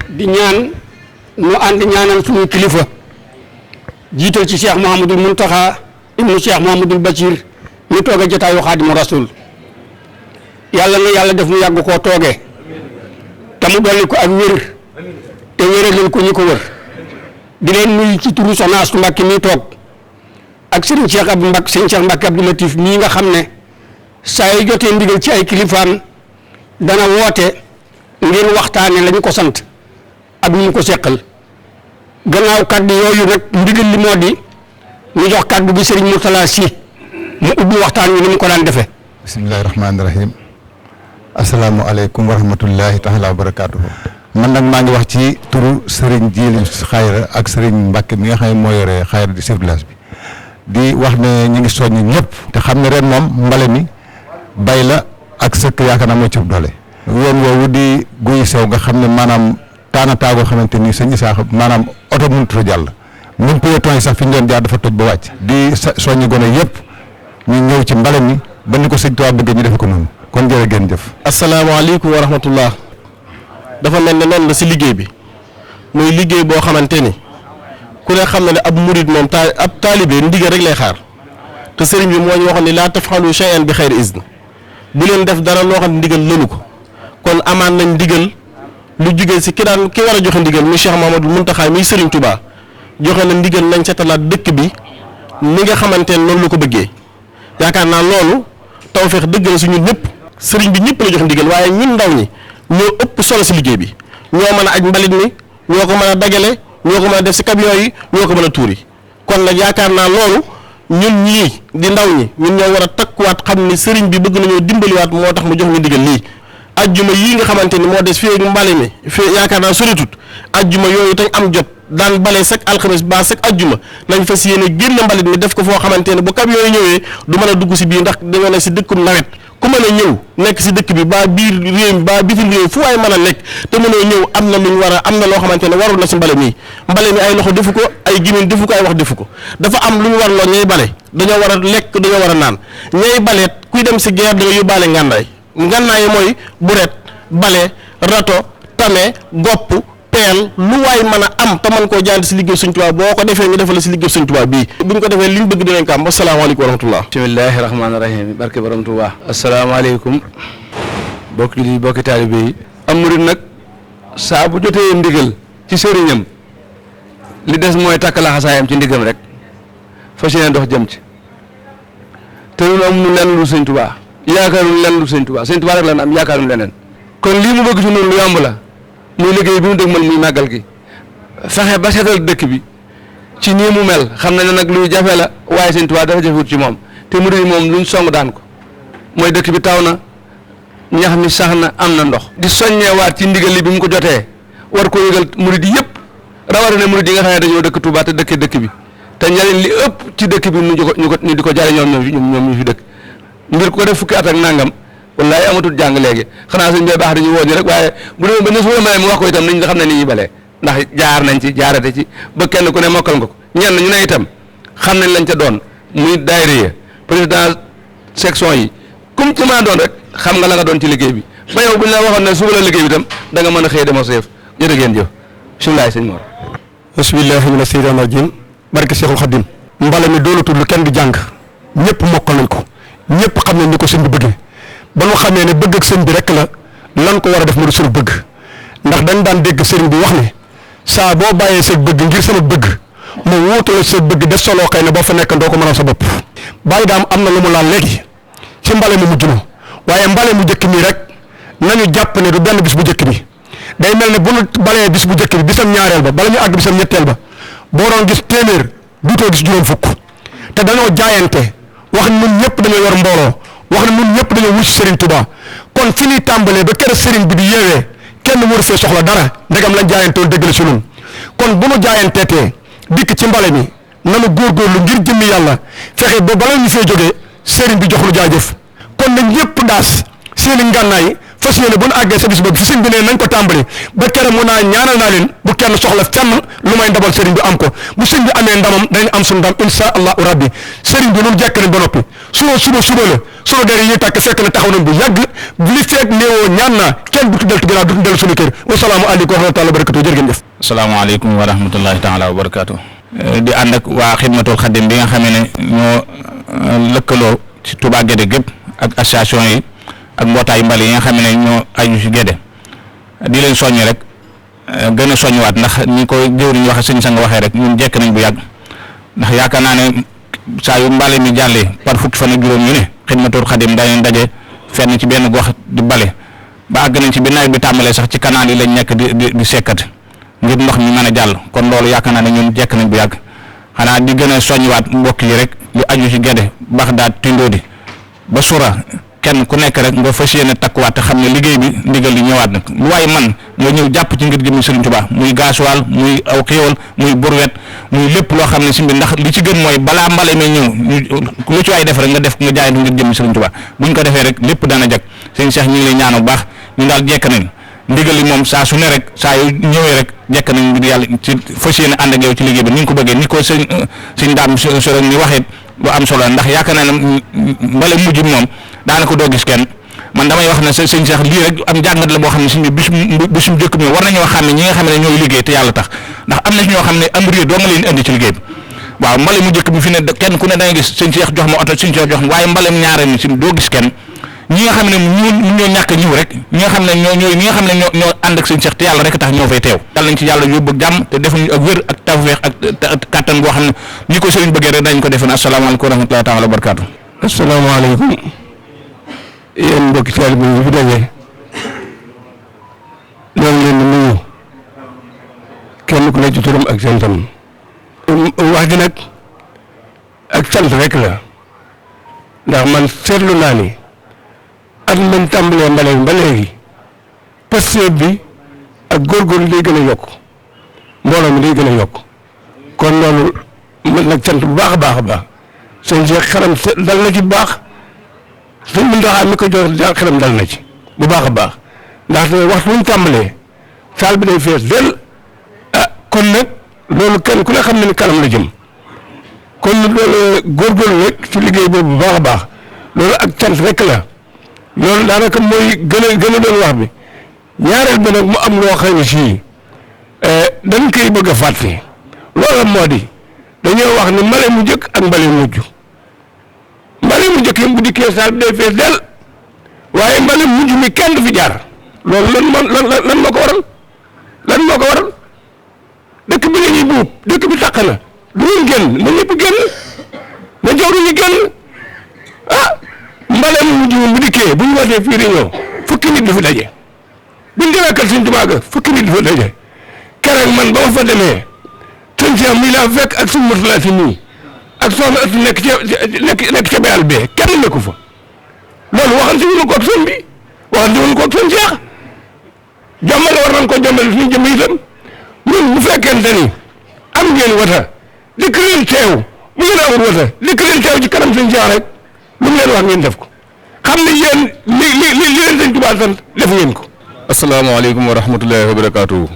di ñaan nu ànd ñaanal suñu kilifa jiital ci Cheikh Mouhamadul Mountakha ibnu Cheikh Mouhamadul Bachir ñu toog a jotaayu Xaadimu Rasul yàlla na yàlla def mu yàgg koo toogee te mu dolli ko ak wér te wéralal ko ñi ko wër di leen nuyu ci turu Soxna Astu Mbàkke mii toog ak Serigne Cheikh Abdou Mbacke Serigne Cheikh Mbacke Abdou Latif mii nga xam ne saa yu jotee ndigal ci ay kilifaam dana woote ngeen waxtaane lañu ko sant ak ñu ko seqal gannaaw kaddu yooyu nag ndigal li moo di ñu jox kaddu bi Serigne Mourtala Sy mu ubbi waxtaan wi ni mu ko daan defee. bismillahi rahmaani rahim asalaamualeykum wa rahmatullahi taala wa barakaatuhu. man nag maa ngi wax ci turu Serigne Djili Xayra ak Serigne Mbacke mi nga xam ne moo yore Xayra di chef village bi di wax ne ñu ngi soññ ñëpp te xam ne ren moom mbale mi bay la ak sëkk yaakaar naa moo ci doole. yoon woowu di guy sew nga xam ne maanaam taana taagoo xamante ni sëñ Isaaxa maanaam oto mënut a jàll ñun piéton yi sax fi ñu doon jaar dafa toj ba wàcc. di soññi gone yëpp ñu ñëw ci mbale mi ba ni ko sëñ Tuubaa bëgg ñu defe ko noonu kon jërë ngeen jëf. asalaamaaleykum wa rahmatullah. dafa mel ne noonu la si liggéey bi muy liggéey boo xamante ni ku ne xam na ne ab murid moom ab taalibe ndigal rek lay xaar te sëriñ bi moo ñu waxoon ni laa tafxalu shay'an bi xayri izn bu leen def dara loo xam ne ndigal lënu ko kon amaan nañ ndigal lu jugee si ki war a joxe ndigal muy Cheikh Mamadou Mountakha muy Sëriñ Touba joxe na ndigal nañ setalaat dëkk bi ni nga xamante ne noonu la ko bëggee yaakaar naa loolu tawfeex dëgg la si ñun ñëpp sëriñ bi ñëpp la joxe ndigal waaye ñun ndaw ñi ñoo ëpp solo si liggéey bi ñoo mën a aj mbalit mi ñoo ko mën a dagale ñoo ko mën a def si camion yi ñoo ko mën a tuuri kon nag yaakaar naa loolu ñun ñii di ndaw ñi ñun ñoo war a takkuwaat xam ni sëriñ bi bëgg nañoo dimbaliwaat moo tax mu jox ñu ndigal lii ajjuma yii nga xamante ni moo des fii ak mbale mi fii yaakaar naa soritut ajjuma yooyu tañ am jot daan bale sak alxames ba sak ajjuma nañ fas yéene génne mbalit mi def ko foo xamante ne bu camion yi ñëwee du mën a dugg si biir ndax dañoo ne si dëkkum nawet ku mën a ñëw nekk si dëkk bi ba biir réew mi ba bitim réew fu waay mën a nekk te mënoo ñëw am na luñ war a am na loo xamante ne warul na si mbale mi ay loxo defu ko ay gémmiñ defu ko ay wax defu ko dafa am lu ñu war loo ñay bale dañoo war a lekk dañoo war a naan ñay baleet kuy dem si guerre da nga yóbbaale ngànnaay yi mooy buret bale rato tame gopp peel lu waay mën a am te mën koo jaant si liggéey Sëñ Tuubaa boo ko defee ñu defal la si liggéey Sëñ Tuubaa bii buñ ko defee liñ bëgg dinañ ko am asalaamaaleykum wa rahmatullah. bismillahi rahmaani rahim barke borom Tuubaa. asalaamaaleykum bokki jullit bokki taalibe yi. am murid nag saa bu jotee ndigal ci sëriñam li des mooy takk laxasaayam ci ndigam rek fas yéene dox jëm ci te ñun amuñu lenn lu Sëñ Tuubaa yaakaaruñu lenn lu Sëñ Tuubaa Sëñ Tuubaa rek lan am yaakaaruñu leneen kon lii mu bëgg ci noonu lu yomb la muy liggéey bi mu dëgmal muy màggal gi fexe ba seetal dëkk bi ci nii mu mel xam na ne nag luy jafe la waaye Sëñ Tuubaa dafa jafewut ci moom te murid yi moom luñ song daan ko mooy dëkk bi taw na ñax mi sax na am na ndox di soññeewaat ci ndigal li bi mu ko jotee war ko yëgal murid yi yëpp rawatina murid yi nga xam ne dañoo dëkk Tuubaa te dëkkee dëkk bi te njariñ li ëpp ci dëkk bi ñu di ko jare ñoom ñu fi dëkk ngir ko def fukki at ak nangam wallaay amatul jàng léegi xanaa suñ bee baax dañuy woo ñu rek waaye bu demee ba ne suba maye mu wax ko itam nañ nga xam ne ni ñuy balee ndax jaar nañ ci jaarate ci ba kenn ku ne mokkal nga ko ñenn ñu ne itam xam nañ lañ ca doon muy daayira ya président section yi comme ci maa doon rek xam nga la nga doon ci liggéey bi ba yow buñ la waxoon ne suba la liggéey bi itam da nga mën a xëy demo seef jërë ngeen jëf bisimilah sëñ Mor. bismillahi mina seytaani rajim barke Seexul Xadim mbale mi doolatul lu kenn di jàng ñëpp mokkal nañ ko ñëpp xam nañ ni ko sëñ bi bëggee ba nu xamee ne bëgg ak sëñ bi rek la lan ko war a def mu di suñu bëgg ndax dañ daan dégg sëriñ bi wax ne saa boo bàyyee sa bëgg ngir sama bëgg mu wuutu la sa bëgg def solo xëy na boo fa nekk doo ko mënal sa bopp bàyyi daam am na lu mu laal léegi ci mbale mu mujj na waaye mbale mu njëkk mi rek nañu jàpp ne du benn bis bu njëkk bi day mel ne bu nu balee bis bu njëkk bi bisam ñaareel ba bala ñu àgg bisam ñetteel ba boo doon gis téeméer duutoo gis juróom fukk te dañoo jaayante wax ne ñun ñëpp dañoo yor mbooloo wax ne ñun ñëpp dañoo wuti Serigne Touba kon fi ñuy tàmbalee ba kër Serigne bi di yeewee kenn waru fee soxla dara ndegam lañ jaayantoon dëgg la si ñun kon bu nu jaayanteetee dikk ci mbale mi nanu góorgóorlu ngir jëmmi yàlla fexe ba bala ñu fee jógee Serigne bi jox lu jaajëf kon nañ ñëpp daas seeni ngànnaay fas yéene bu nu àggee sa bis boobu fi sëñ bi ne nañ ko tàmbali ba kere mu naa ñaanal naa leen bu kenn soxla fenn lu may ndabal sëriñ bi am ko bu sëñ bi amee ndamam dañ am suñu ndam insha allahu rabbi sëriñ bi nun jekk nañ ba noppi suba la sunu der yi tàkk fekk na taxaw nañ bu yàgg li feeg néewoo ñaan naa kenn du tuddal ginnaaw du tuddal suñu kër wasalaamu aleykum wa rahmatullahi wa barakatuh jërë ngeen jëf. asalaamaaleykum wa rahmatullahi taala wa barakatuh. di ànd ak waa xidmatul xadim bi nga xamee ne ñoo lëkkaloo ci Touba Guédé gépp ak association yi ak mbootaayu mbali yi nga xam ne ñoo aju ci Guédé di leen soññ rek gën a soññwaat ndax ni ko jëwriñ waxe sëñ Sang waxee rek ñun jekk nañ bu yàgg ndax yaakaar naa ne saa yu mbale mi jàllee par fukki fan ak juróom yu ne xidmatul xadim dañu daje fenn ci benn gox di bale ba àgg nañ ci bi nawet bi tàmbalee sax ci canal yi lañ nekk di sekkat ngir ndox mi mën a jàll kon loolu yaakaar naa ne ñun jekk nañ bu yàgg xanaa di gën a soññwaat mbokk yi rek lu aju ci Guédé Baxdaad Tindodi ba Sura kenn ku nekk rek nga fas yéene takkuwaat te xam ne liggéey bi ndigal li ñëwaat nag lu waaye man nga ñëw jàpp ci ngir jëmmi Sëriñ Tuubaa muy gaasuwaal muy aw xéewal muy burwet muy lépp loo xam ne si ndax li ci gën mooy balaa mbale mi ñëw lu ci waay def rek nga def nga jaay ngir jëmmi Sëriñ Tuubaa buñ ko defee rek lépp dana jag sëñ Cheikh ñu ngi lay ñaanal bu baax ñu daal jekk nañ ndigal li moom saa su ne rek saa yu ñëwee rek jekk nañ ngir yàlla ci fas yéene ànd ak yow ci liggéey bi ni nga ko bëggee ni ko sëñ daam so rek ni waxee lu am solo ndax yaakaar naa ne mbale mujj moom daanaka doo gis kenn man damay wax ne sëñ Cheikh lii rek am jàngat la boo xam ne suñu bisum jëkk mi war nañoo xam ne ñi nga xam ne ñooy liggéey te yàlla tax ndax am na si ñoo xam ne am réer doo nga leen indi ci liggéey bi waaw mbale mu jëkk bi fi ne kenn ku ne da nga gis sëñ Cheikh jox ma oto sëñ Cheikh jox ma waaye mbalem ñaareel mi si doo gis kenn ñi nga xam ne ñoo ñàkk ñëw rek ñi nga xam ne ñi nga xam ne ñoo ànd ak sëñ Cheikh te yàlla rek tax ñoo fay teew yàlla nañ ci yàlla yóbbu ak jàmm te defuñu ak wér ak tawfeex ak kàttan boo xam ne ñi ko sëriñ bëggee rek dañ ko defe ne asalaamaaleykum wa rahmatullahi taala wa barakaatu. asalaamaaleykum yéen mbokki taalibe yi fi daje ñoo ngi leen di nuyu kenn ku ne ci turam ak santam wax ji nag ak sant rek la ndax man seetlu naa ni at man tàmbalee mbale bi ba léegi pasteur bi ak góorgóorlu day gën a yokk mbooloo mi day gën a yokk kon loolu man nag sant bu baax a baax a baax sëñ Cheikh xaram dal na ci bu baax sëñ Muntaxa mi ko jox xelam dal na ci bu baax a baax ndaxte waxtu bu ñu tàmbalee saal bi day fees del kon nag loolu kenn ku ne xam ne ni kanam la jëm kon loolu góorgóorlu rek ci liggéey boobu bu baax a baax loolu ak cant rek la loolu daanaka mooy gën a doon wax bi ñaareel ba nag mu am loo xam ne sii dañ koy bëgg a fàtte loolu moo di dañoo wax ne mbale mu njëkk ak mbale mujj mbale mu njëkk yi bu dikkee saal bi day fees del waaye mbale mujj mi kenn du fi jaar loolu lan moo ko waral lan moo ko waral dëkk bi la ñuy buub dëkk bi tàq na du ñu génn na ñëpp génn na jawru ñu génn mbale mu mujj mi bu dikkee bu ñu wootee fii réunion fukki nit du fi daje buñ demee kër Sëñ Tuubaa ga fukki nit du fi daje keroog man ba ma fa demee sëñ Cheikh mii laa fekk ak suñu motulaa si nii ak soxna ëtt nekk ca bayal bee kenn nekku fa loolu waxante wuñu ko ak sëñ bi waxante wuñu ko ak sëñ Cheikh jombale war nañ ko jombale suñu jëm itam ñun bu fekkente ni am ngeen wata dikk leen teew bu ngeen amul wata dikk leen teew ci kanam sëñ Cheikh rek lu mu leen wax ngeen def ko xam ne yéen li leen sëñ Tuubaa sant def ngeen ko. asalaamaaleykum wa rahmatullahi wa barakaatu.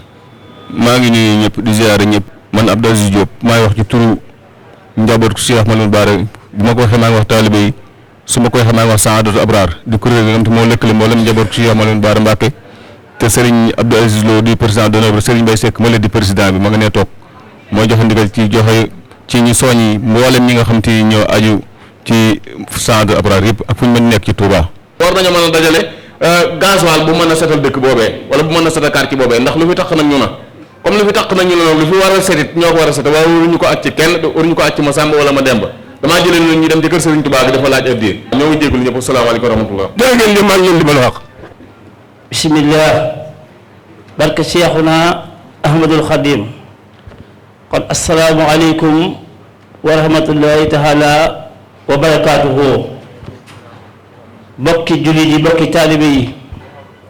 maa ngi nuyu ñëpp di ziare ñëpp man Abdou Aziz Diop maay wax ci turu njabootu Cheikh Ahmadou Bara bu ma ko waxee maa ngi wax taalibe yi su ma ko waxee maa ngi wax Saadatu Abraar di kuréel gi nga xam te moo lëkkale mboolem njabootu Cheikh Ahmadou Bara Mbacké te Serigne Abdou Aziz Lo di président d'honneur Serigne Mbaye Seck ma leen di président bi ma nga nee toog mooy joxe ndigal ci joxe ci ñi soññi mboolem ñi nga xam te ñoo aju ci Saadatu Abraar yëpp ak fu ñu mën nekk ci Touba. war nañu mën a dajale gasoil bu mën a setal dëkk boobee wala bu mën a setal quartier boobee ndax lu fi tax nag ñu na comme lu fi tax nag ñu ne lu fi war a setit ñoo ko war a set waaye waruñu ko acc ci kenn waruñu ko acc ci ma Samba wala ma Demba damaa jëlee noonu ñu dem ci kër Serigne Touba bi dafa laaj ab diir ñoo ngi jégalu ñëpp asalaamaaleykum wa rahmatullah dégg ngeen li man ngeen di mën a wax bismillah barke Cheikhuna Ahmadul Khadim kon asalaamualeykum wa rahmatullahi taala wa barakaatuhu bokki jullit yi bokki taalibe yi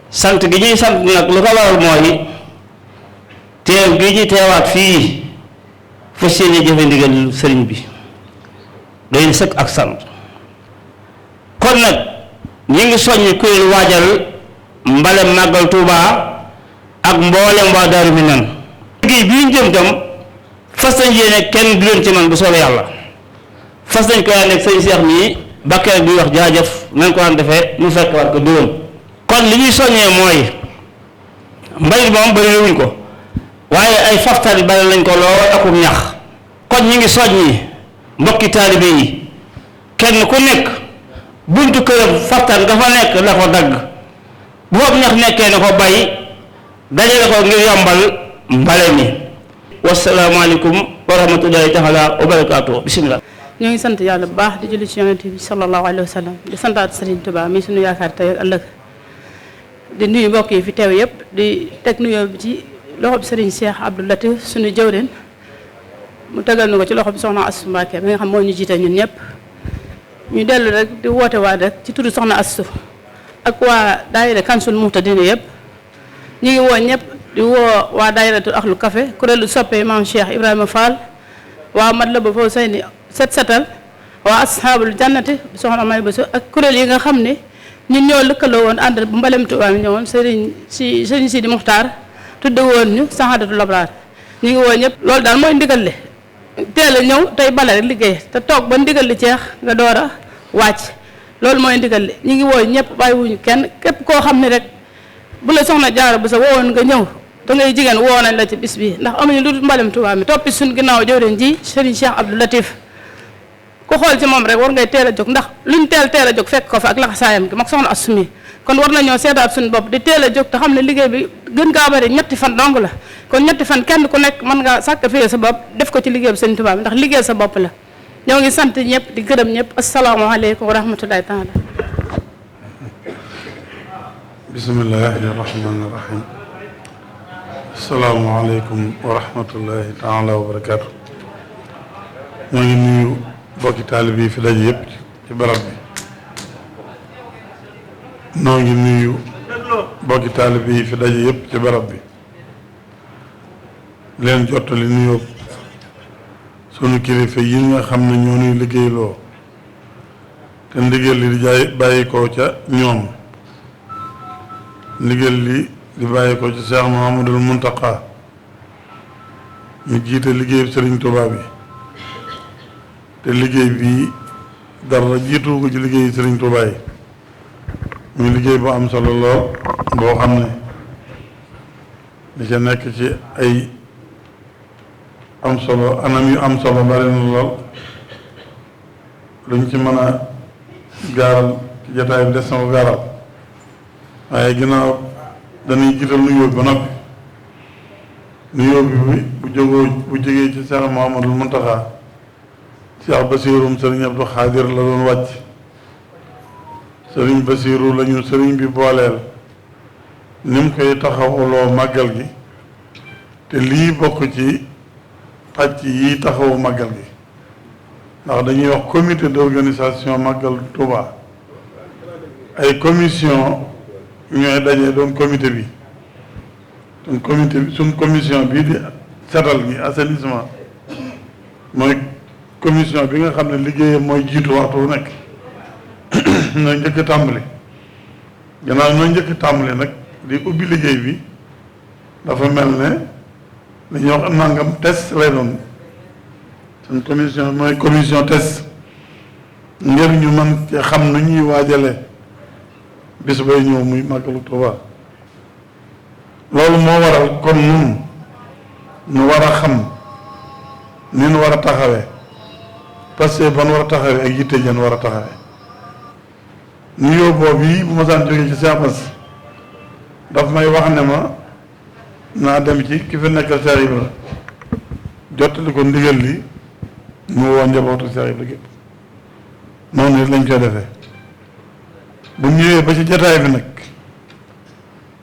sant gi ñuy sant nag lu ko waral mooy teew gi ñuy teewaat fii fas yéene jëfe ndigal sëriñ bi doy na sëkk ak sant kon nag ñi ngi soññ kuréel waajal mbalem màggal Touba ak mboolem waa Daaru Minaan liggéey bii ñu jëm tam fas nañ yéene kenn du leen ci man bu soobee yàlla fas nañ ko nekk sëñ Cheikh mii Bakke rek di wax jaajëf nañ ko daan defee mu fekk waat ko déwén. kon li ñuy soññee mooy mbalit moom bëri wuñ ko waaye ay faftal bari lañ ko lool akum ñax kon ñi ngi soññi mbokki taalibe yi kenn ku nekk buntu këram faftal nga fa nekk la ko dagg bu foofu ñax nekkee na ko bay dajale ko ngir yombal mbale mi. wasalaamaaleykum wa rahmatullahi taala wa barakaatu bisimilah. ñoo ngi sant yàlla bu baax di julli ci yonent bi sallallahu alayhi wa sallam di santaat Serigne Touba mi suñu yaakaar tey ëllëg di nuyu mbokk yi fi teew yëpp di teg nuyoo bi ci loxo bi Serigne Cheikh Abdou Latif suñu jëwrin mu tegal nu ko ci loxo bi soxna Astou Mbacké bi nga xam moo ñu jiite ñun ñëpp ñu dellu rek di woote waa rek ci turu soxna Astou ak waa daayira Kansul Muhtadina yëpp ñu ngi woo ñëpp di woo waa daayiratu Ahlou Café kuréelu soppe Maam Cheikh Ibrahima Fall waa Matlabul Fawzayni set setal waa ashaabul jannati soxna May Bousso ak kuréel yi nga xam ne ñun ñoo lëkkaloo woon ànd bu mbalem Tuubaa mi ñëwoon sëriñ Sidi Muxtaar tudde woon ñu Sahadatul Abraar ñu ngi woo ñëpp loolu daal mooy ndigal li teel a ñëw tey bale rek liggéey te toog ba ndigal li jeex nga door a wàcc loolu mooy ndigal li ñu ngi woo ñëpp bàyyiwuñu kenn képp koo xam ne rek bu la soxna Jaara Bousso woowoon nga ñëw te ngay jigéen woo nañ la ci bis bi ndax amuñu lu dul mbalem Tuubaa mi toppi suñ ginnaaw jëwriñ ji sëriñ Cheikh Abdou Latif ku xool ci moom rek war ngay teel a jóg ndax luñ teel a jóg fekk ko fa ak laxasaayam gi mag soxna Astou mi kon war nañoo seetaat suñu bopp di teel a jóg te xam ne liggéey bi gën gaa bari ñetti fan dong la kon ñetti fan kenn ku nekk mën ngaa sacrifier sa bopp def ko ci liggéey bi Sëñ Tuubaa bi ndax liggéey sa bopp la ñoo ngi sant ñëpp di gërëm ñëpp asalaamaaleykum wa rahmatullahi taala. bismillahi rahmani rahim asalaamaaleykum wa rahmatullahi taala wa barakaatu. ñoo ngi nuyu bokki taalib yi fi daje yëpp ci barab bi noo ngi nuyu bokki taalib yi fi daje yëpp ci barab bi leen jottali nuyoo sunu kilifa yi nga xam ne ñoo nuy liggéeyloo te ndigal li di bàyyi ko ca ñoom ndigal li di bàyyi ko ci Cheikh Mouhamadul Muntaqa ñu jiite liggéey Sëriñ Tuubaa bi te liggéey bi dara jiitu ko ci liggéey Sëriñ Tuubaa yi muy liggéey bu am solo lool boo xam ne li ca nekk ci ay am solo anam yu am solo bari na lool luñ ci mën a gaaral ci jotaay bi des na ko gaaral waaye ginnaaw dañuy jiital nuyoo bi ba noppi nuyoo bi bu jógee ci Cheikh Mouhamadul Muntaxa Cheikh Basiirum Sëriñ Abdou Xaadir la doon wàcc Sëriñ Basiiru lañu sëriñ bi booleel ni mu koy taxawuloo màggal gi te lii bokk ci pàcc yi taxawu màggal gi ndax dañuy wax comité d'organisation màggal Touba ay commission ñooy dajee doon comité bi suñ comité bi suñ commission bii di setal gi assainissement mooy commission bi nga xam ne liggéeyam mooy jiitu waxtu wu nekk ñooy njëkk tàmbali gannaaw ñooy njëkk tàmbali nag di ubbi liggéey bi dafa mel ne li ñuy wax nangam test lay doon suñ commission mooy commission test ngir ñu mën ci xam nu ñuy waajale bis bay ñëw muy màggalu Tuuba loolu moo waral kon nun ñu war a xam ni ñu war a taxawee parce que ban war a taxawee ak yitte jën war a taxawee nuyoo boobu yi bu ma saan jógee ci Cheikh daf may wax ne ma naa dem ci ki fi nekkal Cheikh Ibra jottali ko ndigal li mu woo njabootu Cheikh Ibra gépp noonu lañ koy defee bu ñëwee ba ci jataay bi nag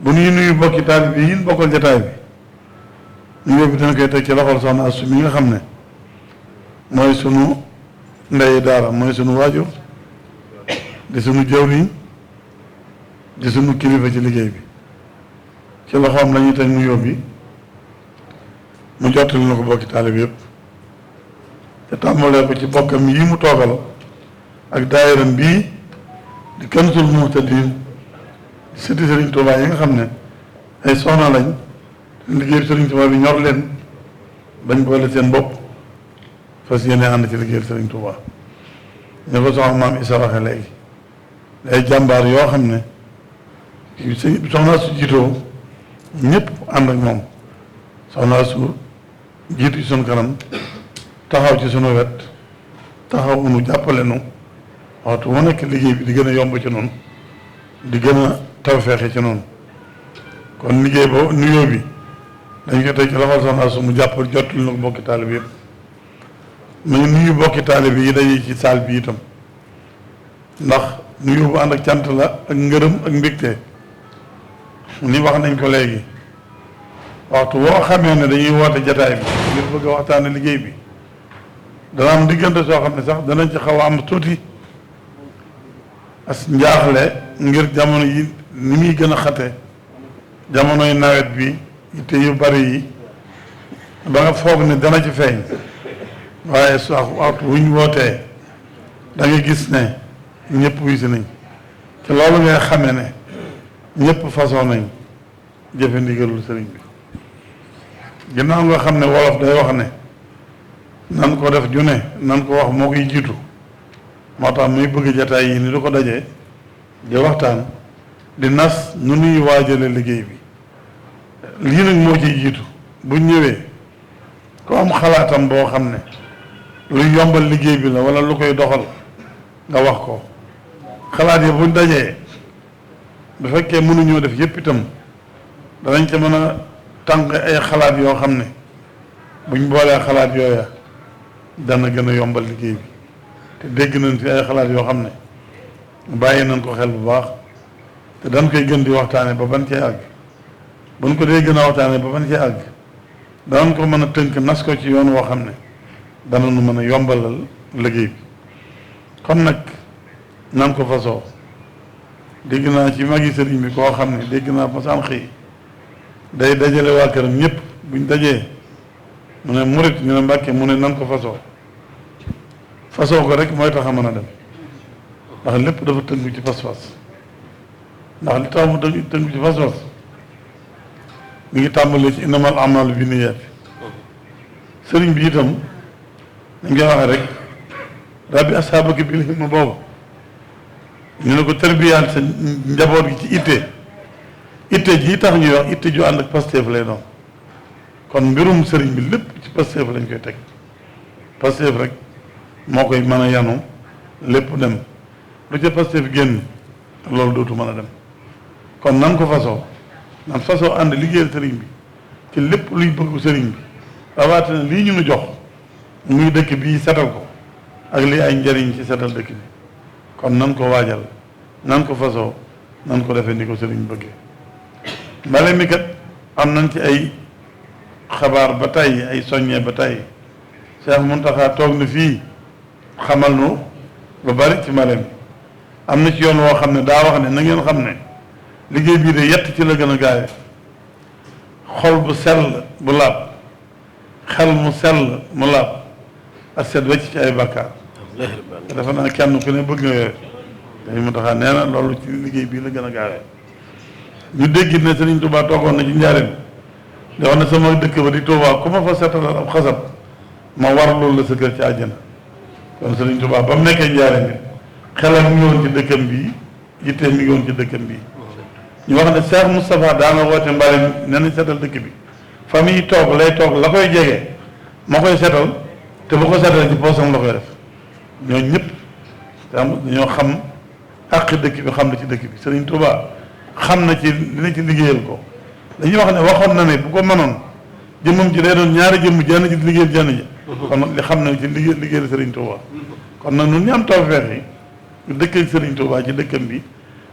bu ñuy nuyu bokki taalib yi ñu bokkal jataay bi nuyoo bi dina koy teg ci loxol soxna Astou mi nga xam ne mooy sunu ndey daara mooy sunu waajur di sunu jawriñ di sunu kilifa ci liggéey bi ci loxoom la ñuy teg nuyoo bi mu jottali na ko bokki taalib yëpp te tàmbalee ko ci bokkam yi mu toogal ak daayiram bii di Kansul Muhtadin sëti Serigne Touba yi nga xam ne ay soxna lañ liggéey Serigne Touba bi ñor leen bañ boole seen bopp fas yéene ànd ci liggéey Serigne Touba ñu ko soxna maam Issa waxe léegi ay jàmbaar yoo xam ne soxna su jiitoo ñëpp ànd ak moom soxna su jiitu ci sunu kanam taxaw ci sunu wet taxaw nu jàppale nu waxtu mu nekk liggéey bi di gën a yomb ci noonu di gën a tawfeexe ci noonu kon liggéey boobu nuyoo bi dañ ko teg ci loxol soxna su mu jàppal jottali na ko bokki taalib yëpp mu ngi nuyu bokki taalib yi dañuy ci saal bi itam ndax nuyoo bu ànd ak cant la ak ngërëm ak mbégte ni wax nañ ko léegi waxtu woo xamee ne dañuy woote jataay bi ngir bëgg a waxtaane liggéey bi dana am diggante soo xam ne sax danañ ci xaw a am tuuti as njaaxle ngir jamono yi ni muy gën a xate jamonoy nawet bi te yu bari yi ba nga foog ne dana ci feeñ waaye sax waxtu wuñ wootee da nga gis ne ñëpp wuy si nañ te loolu ngay xamee ne ñëpp façon nañ jëfe ndigalul sëriñ bi ginnaaw nga xam ne wolof day wax ne nan ko def ju ne nan ko wax moo koy jiitu moo tax muy bëgg jataay yi ni du ko dajee di waxtaan di nas nu nuy waajale liggéey bi lii nag moo ciy jiitu buñ ñëwee ko am xalaatam boo xam ne luy yombal liggéey bi la wala lu koy doxal nga wax ko xalaat yi buñ dajee bu fekkee mënuñoo def yépp itam danañ ca mën a tànk ay xalaat yoo xam ne buñ boolee xalaat yooya dana gën a yombal liggéey bi te dégg nañ fi ay xalaat yoo xam ne bàyyi nañ ko xel bu baax te dañ koy gën di waxtaane ba ban cee àgg buñ ko dee gën a waxtaane ba ban cee àgg danañ ko mën a tënk nas ko ci yoon woo xam ne dana nu mën a yombalal liggéey bi kon nag nan ko fasoo dégg naa ci magi sëriñ bi koo xam ne dégg naa masaan xëy day dajale waa këram ñëpp buñ dajee mu ne murit ñu ne mbàkke mu ne nan ko fasoo ko rek mooy tax a mën a dem ndax lépp dafa tënku ci pas-pas ndax li tax mu tënku ci pas-pas mi ngi tàmbalee ci innamal a'maalu binniyaat sëriñ bi itam dañ koy waxee rek rabbi ashaabaka bil himma boobu ñu ne ko tërbiyaal sa njaboot gi ci itte ji tax ñuy wax itte ju ànd ak Pastef lay doon kon mbirum sëriñ bi lépp ci Pastef lañ koy teg Pastef rek moo koy mën a yanu lépp dem lu ca Pastef génn loolu dootu mën a dem kon nan ko fasoo ànd liggéeyal sëriñ bi ci lépp luy bëggu sëriñ bi rawatina lii ñu nu jox muy dëkk bii setal ko ak lii ay njariñ ci setal dëkk bi kon nan ko waajal nan ko fasoo nan ko defee ni ko sëriñ bëggee mbale mi kat am nañ ci ay xabaar ba tey ay soññee ba tey Cheikh Mountakha toog na fii xamal nu lu bari ci mbale mi am na ci yoon woo xam ne daa wax ne na ngeen xam ne liggéey bii de yett ci la gën a gaawe xol bu sell bu laab xel mu sell mu laab ak set wecc ci ay bàkkaar dafa naa kenn ku ne bëgg nga yooyu dañu Mountakha nee na loolu ci liggéey bii la gën a gaawee ñu dégg ne Sëriñ Tuubaa toogoon na ci njaareem di wax ne sama dëkk ba di Tuubaa ku ma fa setalal ab xasab ma war loolu la sa kër ci àjjana kon Sëriñ Tuubaa ba mu nekkee njaareem bi xelam mi ngi woon ci dëkkam bii yittee mi ngi woon ci dëkkam bii ñu wax ne Cheikh Moustapha daana woote mbale nee nañ setal dëkk bi famille toog lay toog la koy jege ma koy setal te bu ko setal ci poosam la koy def ñooñu ñëpp dañoo xam àq dëkk bi xam na ci dëkk bi Sëriñ Tuubaa xam na ci dina ci liggéeyal ko dañuy wax ne waxoon na ne bu ko mënoon jëmmam ji day doon ñaari jëmm jenn ji liggéeyal jenn ji kon li xam na ci liggéeyal Sëriñ Tuubaa kon nag ñun ñu am tawfeex yi ñu dëkkal Sëriñ Tuubaa ci dëkkam bi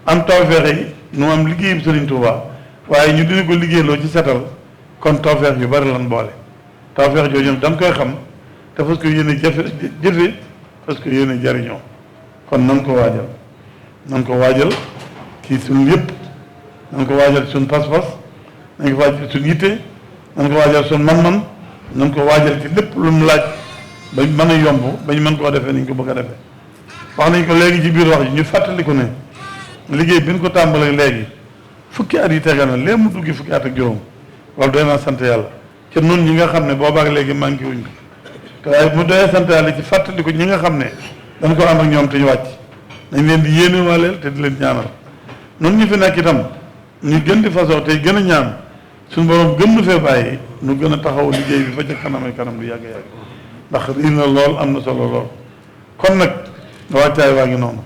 am tawfeex yi nu am liggéeyam Sëriñ Tuubaa waaye ñu dina ko liggéeyloo ci setal kon tawfeex yu bari lan boole tawfeex jooju ñoom dañ koy xam te fas ko yéene jëfe parce que yéene jariñoo kon nan ko waajal ci suñ yëpp nan ko waajal suñ pas-pas nan ko waajal suñ yitte nan ko waajal suñ man-man nan ko waajal ci lépp lu mu laaj bañ mën a yomb bañ mën koo defee niñ ko bëgg a defee wax nañ ko léegi ci biir wax ji ñu fàttaliku ne liggéey bi ñu ko tàmbalee léegi fukki at yi tegal na léegi mu duggi fukki at ak juróom loolu doy naa sant yàlla ci nun ñi nga xam ne boobaak léegi manqué wuñ ko te waaye mu doyee sant yàlla ci fàttali ko ñi nga xam ne dañ ko ànd ak ñoom te ñu wàcc nañ leen di yéene waaleel te di leen ñaanal nun ñu fi nekk itam ñu gën di façon tey gën a ñaan suñu borom gën nu fee bàyyi nu gën a taxaw liggéey bi fa ca kanam kanam du yàgg-yàgg ndax riir na lool am na solo lool kon nag wàccaay waa ngi noonu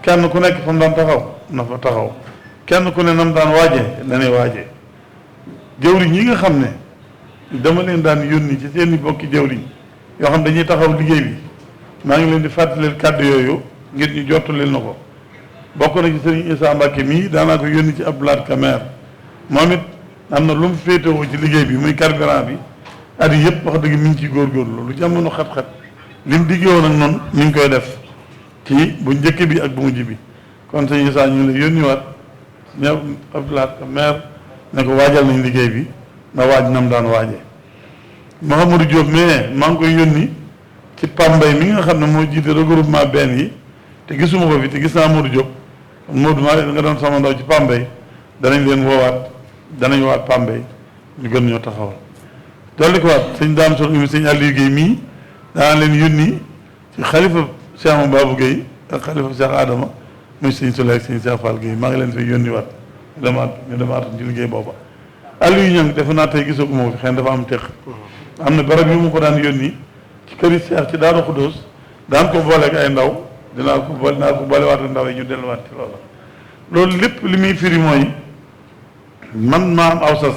kenn ku nekk fa mu daan taxaw na fa taxaw kenn ku ne nam daan waajee danay waajee jëwriñ yi nga xam ne dama leen daan yónni ci seen i bokki jëwriñ yoo xam dañuy taxaw liggéey bi maa ngi leen di fàttaleel kàddu yooyu ngir ñu jottuleel na ko bokk na ci sëriñ Issa Mbacke mii daanaa ko yónni ci Abdoulaye Kamer moom it am na lu mu féetewoo ci liggéey bi muy carburant bi at yi yëpp wax dëgg mi ngi ciy góorgóorlu lu jamono xat-xat li mu diggee woon ak noonu mi ngi koy def ci bu njëkk bi ak bu mujj bi kon sëñ Issa ñu ngi lay yónniwaat ñëw Abdoulaye Kamer ne ko waajal nañ liggéey bi na waaj nam daan waajee Mouhamadou Diop mais maa ngi koy yónni ci Pambay mi nga xam ne moo jiite regroupement benn yi te gisuma ko fi te gis naa Modou Diop Modou maa nga doon sama ndaw ci Pambay danañ leen woowaat danañ woowaat Pambay ñu gën ñoo taxawal dolli ko waat sëñ daam son umi sëñ Aliou Guèye mii danaa leen yónni ci xalifa Cheikh Babou Guèye ak xalifa Cheikh Adama muy sëñ Souley ak sëñ Cheikh Fall Guèye maa ngi leen fay yónni waat ñu demaat ci liggéey booba Aliou Niang defe naa tey gisaguma ko fi xëy na dafa am teq am na barab yu mu ko daan yónni ci këri Cheikh ci Daaru Xudóos daan ko booleeg ay ndaw dinaa ko boolewaat ak ndaw yi ñu delluwaat ci loola loolu lépp li muy firi mooy man maa am aw sas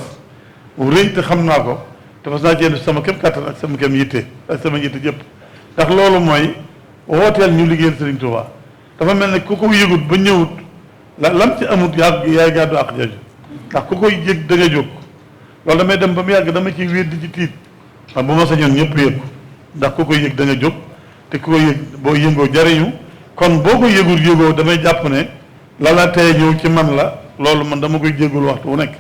bu rëy te xam naa ko te fas naa cee def sama kem kàttan ak sama kem yitte ak sama yitte jëpp ndax loolu mooy wooteel ñu liggéeyal Serigne Touba dafa mel ne ku ko yëgut ba ñëwut lam ci amut yaay gàddu ak jooju ndax ku koy yëg da nga jóg loolu damay dem ba mu yàgg dama ciy wéet di ci tiit ndax bu ma sañoon ñëpp yëg ko ndax ku koy yëg da nga jóg te ku koy yëg boo yëngoo jariñu kon boo ko yëgul yëgoo damay jàpp ne la tey ñëw ci man la loolu man dama koy jéggul waxtu wu nekk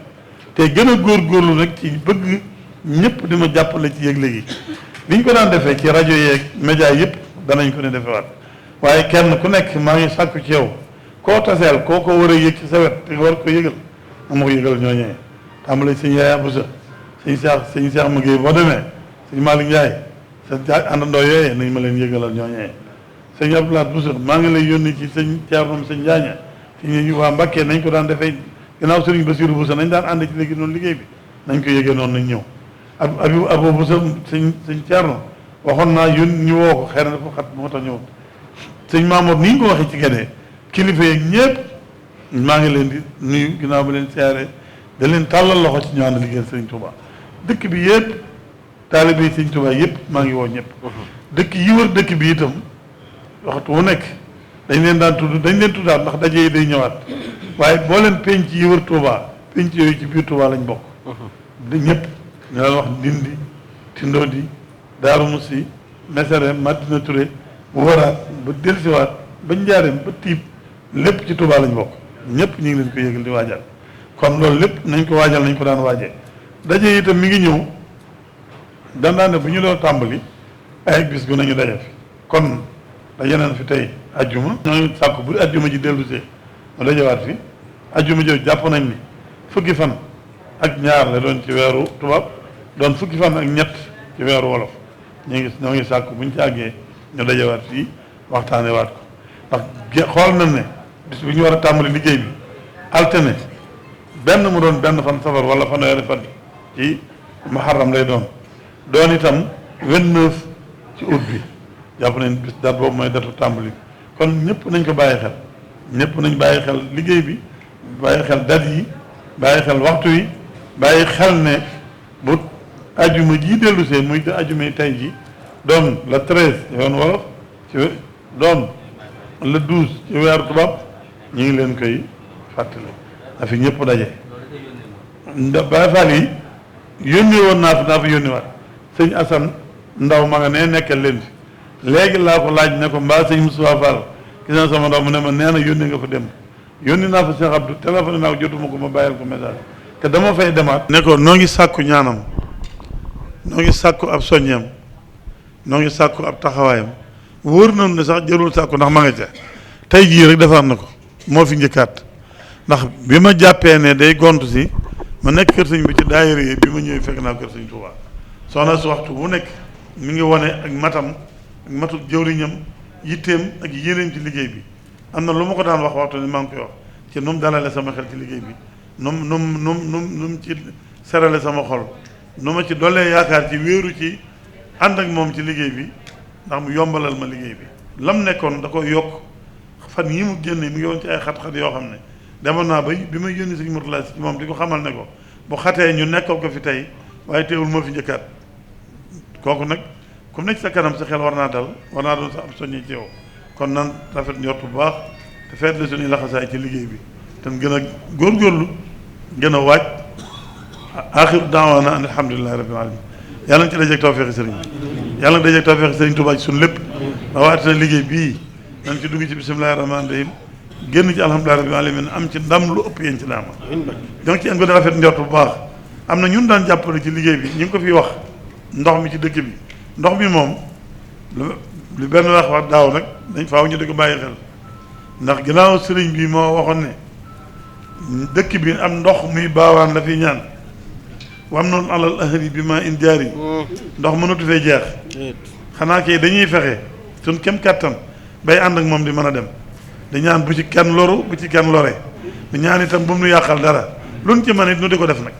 te gën a góorgóorlu nag ci bëgg ñëpp di ma jàppale ci yëg léegi li ñu ko daan defee ci rajo yeeg média yëpp danañ ko ne defewaat waaye kenn ku nekk maa ngi sàkku ci yow koo taseel koo ko war a yëg ci sa wet te nga war ko yëgal ma ko yëgal ñooñee tàmbale sëñ Yaaya Busa sëñ Cheikh Maguette boo demee sëñ Malick Ndiaye sa àndandoo yooyee nañ ma leen yëgalal ñooñee sëñ Abdoulaye Busa maa ngi lay yónni ci sëñ Thierno sëñ Njaaña ci waa Mbàkke nañ ko daan defee gannaaw sëriñ Basiru Busa nañ daan ànd ci léegi noonu liggéey bi nañ ko yëgee noonu nañ ñëw Abo Busa sëñ Thierno waxoon naa ñu woo ko xëy na dafa xat moo tax ñëw sëñ Mamour ni ñu ko waxee ci Gédé kilifa yeeg ñëpp maa ngi leen di nuyu ginnaaw ba leen siyaare da leen tàllal loxo ci ñu ànd liggéeyal Sëriñ Touba dëkk bi yëpp taalibe yi Sëriñ Touba yëpp maa ngi woo ñëpp dëkk yi wër dëkk bi itam waxtu wu nekk dañ leen daan tudd dañ leen tuddaat ndax daje yi day ñëwaat waaye boo leen penc yi wër Touba penc yooyu ci biir Touba lañ bokk da ñëpp ñu leen wax Ndindi Tindodi Daaru Musi Mesere Madina Touré waraat ba delsiwaat ba njaareem ba tiib lépp ci Touba lañ bokk ñëpp ñu ngi leen ko yëgal di waajal kon loolu lépp nañ ko waajal nañ ko daan waajee daje itam mi ngi ñëw daan ne bu ñu doon tàmbali ay bis gu nañu daje fi kon daje nañ fi tey ajjuma ñoo ngi sàkku bu ajjuma ji dellusee mu dajewaat fi ajjuma jooju jàpp nañ ni fukki fan ak ñaar la doon ci weeru tubaab doon fukki fan ak ñett ci weeru wolof ñoo ngi sàkku buñ ci àggee ñu dajewaat fii waxtaane waat ko ndax xool nañ ne bis bu ñu war a tàmbali liggéey bi altine benn mu doon benn fan safar wala fanweeri fan ci muharram lay doon itam 29 ci août bi jàpp nañ bis date boobu mooy datu tàmbali kon ñëpp nañ ko bàyyi xel ñëpp nañ bàyyi xel liggéey bi bàyyi xel date yi bàyyi xel waxtu yi bàyyi xel ne bu ajuma ji dellusee muy ajuma yi tey ji doon le 13 ci yoon wolof ci doon le 12 ci weeru tubaab ñu ngi leen koy fàttali na fi ñëpp daje Baay Faal yi yónni woon naa fi yónni waat sëñ Assane ndaw ma nga ne nekkal leen fi léegi laa ko laaj ne ko mbaa sëñ Moustapha Fall gis naa sama ndaw mu ne ma nee na yónni nga fa dem yónni naa fa Cheikh Abdou téléphone naa ko jotuma ko ma bàyyil ko message te dama fay demaat ne ko noo ngi sàkku ñaanam noo ngi sàkku ab soññeem noo ngi sàkku ab taxawaayam wóor nañu ne sax jërul sàkku ndax ma nga ca tey jii rek defar na ko moo fi njëkkaat ndax bi ma jàppee ne day gontu si ma nekk kër sëñ bi ci daayira yi bi ma ñëwee fekk naa kër sëñ Touba soxna su waxtu bu nekk mi ngi wane ak matam ak matu jëwriñam yitteem ak yéeneem ci liggéey bi am na lu ma ko daan wax waxtu ni maa ngi koy wax ci nu mu dalale sama xel ci liggéey bi nu mu ci serale sama xol nu ma ci dollee yaakaar ci wéeru ci ànd ak moom ci liggéey bi ndax mu yombalal ma liggéey bi lam nekkoon da ko yokk fan yi mu génne mi ngi woon ci ay xat-xat yoo xam ne demoon naa ba bi may yónni sëñ Mourtala ci moom di ko xamal ne ko bu xatee ñu nekkal ko fi tey waaye teewul moo fi njëkkaat kooku nag ku nekk sa kanam sa xel war naa dal war naa doon sa ab soññi ci yow kon nan rafet njort bu baax te feet la suñuy laxasaay ci liggéey bi te gën a góorgóorlu gën a waaj axiru daawaana an alhamdulillahi rabbil alamin yàlla na ci dajeeg tawfeexi sëriñ bi yàlla na dajeeg tawfeexi sëriñ Tuubaa ci suñu lépp rawatina liggéey bii nañ ci dugg ci bismillahi rahmaani rahim génn ci alhamdulillahi rabbil alamin am ci ndam lu ëpp yéen ci daama donc ci am gën a rafet njort bu baax am na ñun daan jàppale ci liggéey bi ñu ngi ko fi wax ndox mi ci dëkk bi ndox mi moom lu benn wax daaw nag dañ faaw ñu di ko bàyyi xel ndax ginnaaw sëriñ bi moo waxoon ne dëkk bi am ndox muy baawaan la fi ñaan wam noonu alal ahli bi ma in jaari ndox mënatu fee jeex xanaa kay dañuy fexe suñ kem kàttan bay ànd ak moom di mën a dem di ñaan bu ci kenn loru bu ci kenn lore di ñaan itam bu mu nu yàqal dara luñ ci mën it nu di ko def nag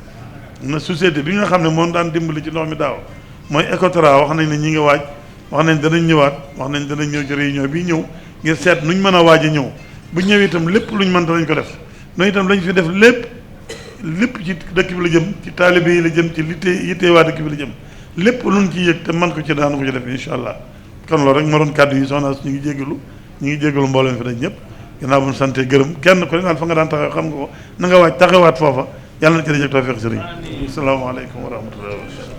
na société bi nga xam ne moom daan dimbali ci ndox mi daaw mooy Ecotra wax nañ ne ñi ngi waaj wax nañ danañ ñëwaat wax nañ danañ ñëw ci réunion bii ñëw ngir seet nuñ mën a waaj a ñëw bu ñëw itam lépp luñ mën danañ ko def noonu itam lañ fi def lépp ci dëkk bi la jëm ci taalibe yi la jëm ci yittee waa dëkk bi la jëm lépp luñ ci yëg te man ko ci daanu ko ci def incha allah kon loolu rek ma doon kàddu yi soxna ñu ngi jéggalu mbooloo fi dañ ñëpp ginnaaw bu ñu santee gërëm kenn ko ne daal fa nga daan taxaw xam nga ko na nga waaj taxawaat foofa yàlla na ci rajo tawfeex sëriñ asalaamaaleykum wa rahmatullahi